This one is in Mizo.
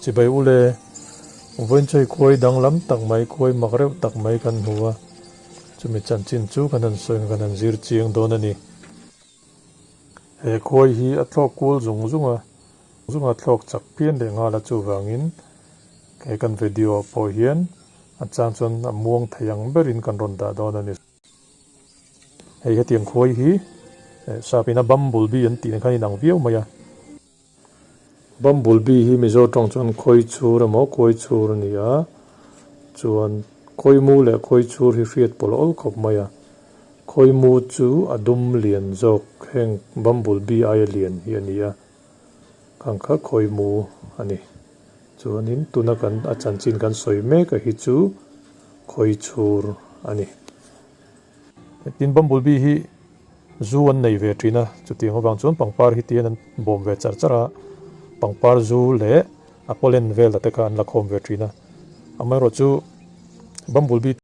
Chibai ule, vawiinchei khuai danglam tak mai, khuai mak reuh tak mai kan hmu a, chumi chanchin chu kan han sawi ang, kan han zir chiang dawn a ni. He khuai hi a thlawk kul zung zung a, zung a thlawk chak phian leh nghal a, chuvangin he kan video ah pawh hian a chang chuan a muang thei ang berin kan rawn dah dawn a ni. Hei hetiang khuai hi sapina bumblebee an tih ang khan inang viau mai a. Bumblebee hi Mizo tawng chuan khawi chhur emaw khawi chhur a ni a, chuan khawi mu leh khawi chhur hi hriat pawlh awl khawp mai a. Khawi mu chu a dum lian zawk heng bumblebee aia lian hi a ni a, khang kha khawi mu a ni. Chuanin tuna kan a chanchin kan sawi mek a hi chu khawi chhur a ni. Tin, bumblebee hi zu an nei ve thin a, chutiang avang chuan pangpar hi tian an bawm ve char char a, pangpar zu leh a pollen vel te kha an la khawm ve thin a, amaherawhchu bumblebee.